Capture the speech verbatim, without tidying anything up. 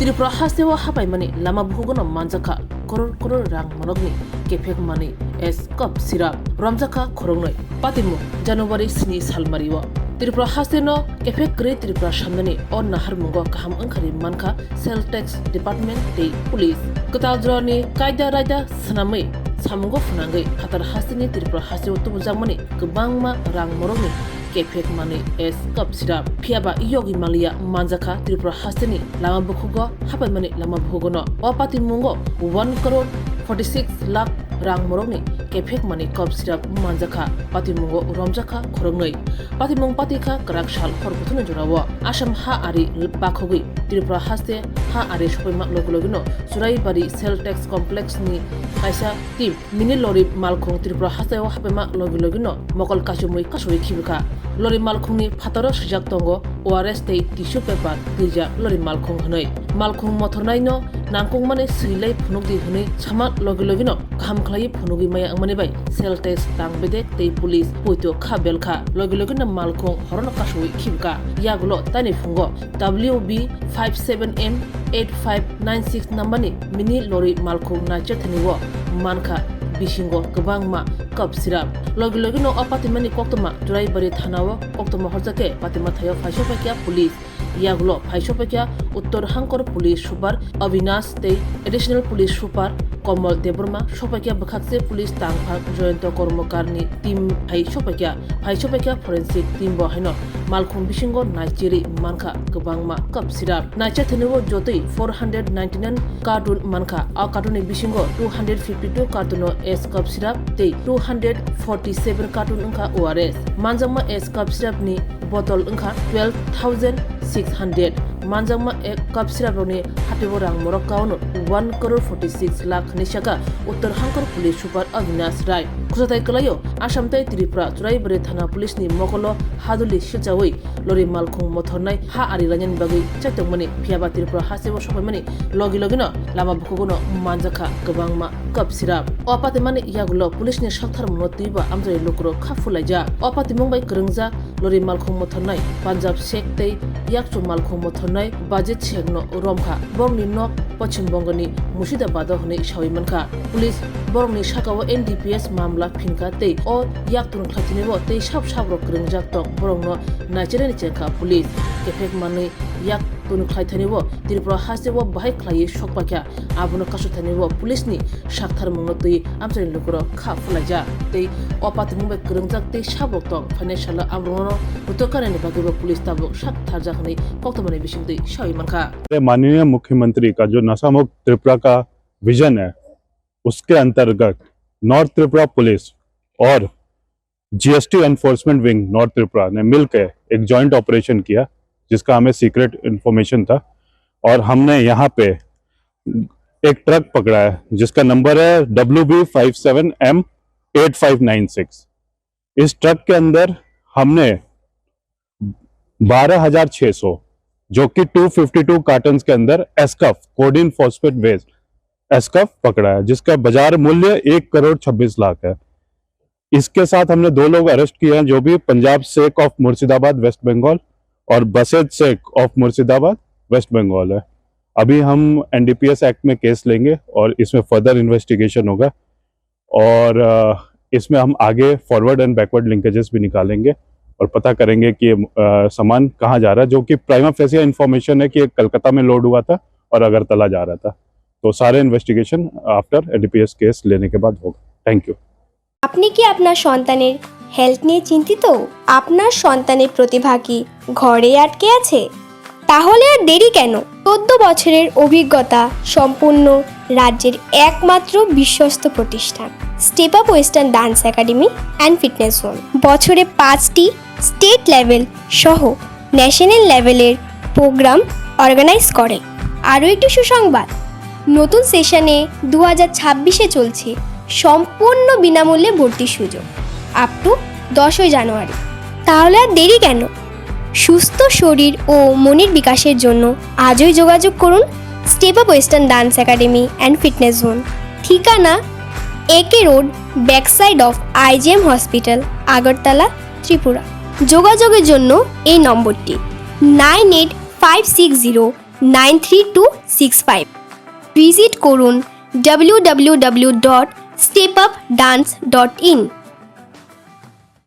Tripura hasteo hapaimani lama bukugono manjakha koror koror rang monokni kephek manwi S Kapsirap romjakha khoroknwi. Patimung January sni salmario Tripura hasteno kephek kwrwi Tripura samnani o naharmungo kaham wngkhari mankha Sales Tax Department tei Police. Kwtal jorani kaida raida swnamwi samungo phwnangwi phatar hasteni Tripura hasteo tubujakmani kwbangma rang morokni kephek manwi S Kapsirap. Phiyaba yogwi manliya manjakha Tripura hasteni lama bukhugo hapaimani lama bukhugono. O patimungo one crore forty six lakh rang morokni kephek manwi Kapsirap manjakha. Patimungo romjakha khoroknwi. Patimung patikha kwrak sal hor buthuni jorao. Assam ha ari bakhogwi Tripura haste ha ari sopaima logi logino Churaibari Sales Tax Complex ni kaisa team mini lori malkhung Tripura hasteo hapaima logi logino mokol kachumwi kasui khibikha. Lori malkhungni phataro swijak tongo O R S tei tissue paper twijak lori malkhung hwnwi. Malkhung mothornaino nangkukmani swilai phunukdi hwnwi sama logi logino kaham khlaiwi phunugwi maya wngmani bai Sales Tax tang bedek tei police poito kha belkha. Logi logino malkhung horono kasui khibikha. Yagulo taini phungo W B five seven M eight five nine six number ni mini lori malkhung naicharthani o mankha bisingo kwbangma Kapsirap. Logi logino o patimani koktwma Churaibari thanao koktwma horjakhe patima thaio phaisopaikha police. Yagulo phaisopaikha Uttor Hangkor Police Super Avinash tei Additional Police Super Komol Debbarma, sopaikha bwkhakse police tangphang Jayanta Kormokarni team phai sopaikha, phai sopaikha forensic team bo haino malkhung bisingo naichiri mankha kwbangma Kapsirap. Naichathani o jotoi four hundred ninety nine carton mankha, a carton ni bisingo two hundred fifty two carton o S Kapsirap tei two hundred forty seven carton wngkha O R S. Manjakma S Kapsirap ni botol wngkha twelve thousand six hundred. Manjakma ek Kapsiraprokni hatio rang morok kaono one crore forty six lakh hwnwi sakha Uttor Hangkor Police Super Avinash Rai. Khwsathai kwlaio Assam tei Tripura Churaibari Thana Police ni mokolo haduli silchawi lori malkhung mothornai ha ari lainani bagwi chaitokmani, phiyaba Tripura hasteo sopaimani logi logino lama bukhugono manjakha kwbangma Kapsirap. O patimani yagulo police ni saktharmungno twibo amjani lukurok kha phulaijak. O patimung bai kwrwngjak lori malkhung mothornai Punjab Sheikh tei yakchu malkhung mothornai Bajit Sheikh no romkha. Borokni nok Poschim Bongoni Murshidabad o hwnwi sawi mankha. Police borokni sakao N D P S mamla phinkha tei o yak tun khlaithanio tei sab sabrok kwrwngjak tong borokno naichirani chengkha police. Kephek manwi yak tun khlaithanio Tripura hasteo bahai khlaiwi sokpaikha. Abono kasuthanio police ni saktharmungno twi amchaini lukurok kha phulaijak tei o patimung bai kwrwngjak tei sabrok tong phainai salo amrokno butokanani bagwibo police tabuk saktharjak hwnwi koktwmani bisingtwi sawi mankha. माननीय मुख्यमंत्री का जो नशा मुक्त त्रिपुरा का विजन है, उसके अंतर्गत नॉर्थ त्रिपुरा पुलिस और GST enforcement wing north Tripura ने मिलकर एक जॉइंट ऑपरेशन किया, जिसका हमें सीक्रेट इन्फॉर्मेशन था और हमने यहाँ पे एक ट्रक पकड़ा है, जिसका नंबर है W B five seven M eight five nine six। इस ट्रक के अंदर हमने बारह हज़ार छह सौ, जो कि टू फिफ्टी टू कार्टन्स के अंदर एसकफ, कोडीन फॉस्फेट वेस्ट एसकफ पकड़ा है, जिसका बाजार मूल्य एक करोड़ छब्बीस लाख है। इसके साथ हमने दो लोग अरेस्ट किए हैं, जो भी पंजाब शेख ऑफ मुर्शिदाबाद, वेस्ट बंगाल, और बसेद शेख ऑफ मुर्शिदाबाद, वेस्ट बंगाल है। अभी हम एनडीपीएस एक्ट में केस लेंगे और इसमें फर्दर इन्वेस्टिगेशन होगा। और, अ, इसमें हम आगे फॉरवर्ड एंड बैकवर्ड लिंकेजेस भी निकालेंगे और पता करेंगे कि ये, अ, सामान कहाँ जा रहा है, जो कि प्राइमा फेसिया इन्फॉर्मेशन है कि ये कलकत्ता में लोड हुआ था और अगरतला जा रहा था। तो सारे इन्वेस्टिगेशन आफ्टर एनडीपीएस केस लेने के बाद होगा। Thank you. আপনি কি আপনার সন্তানের হেলথ নিয়ে চিন্তিত? আপনার সন্তানের প্রতিভা কি ঘরে আটকে আছে? তাহলে আর দেরি কেন? চোদ্দ বছরের অভিজ্ঞতা সম্পূর্ণ রাজ্যের একমাত্র বিশ্বস্ত প্রতিষ্ঠান step up western dance academy and fitness zone. বছরে পাঁচটি স্টেট লেভেল সহ ন্যাশনাল লেভেলের প্রোগ্রাম অর্গানাইজ করে। আরও একটি সুসংবাদ, নতুন সেশনে দু হাজার ছাব্বিশে চলছে সম্পূর্ণ বিনামূল্যে ভর্তির সুযোগ আপ টু দশই জানুয়ারি। তাহলে আর দেরি কেন? সুস্থ শরীর ও মনের বিকাশের জন্য আজই যোগাযোগ করুন step up western dance academy and fitness zone. ঠিকানা A K road, back side of IGM hospital, Agartala, Tripura. যোগাযোগের জন্য এই নম্বরটি nine eight five six zero nine three two six five. Visit করুন W W W dot step up dance dot in.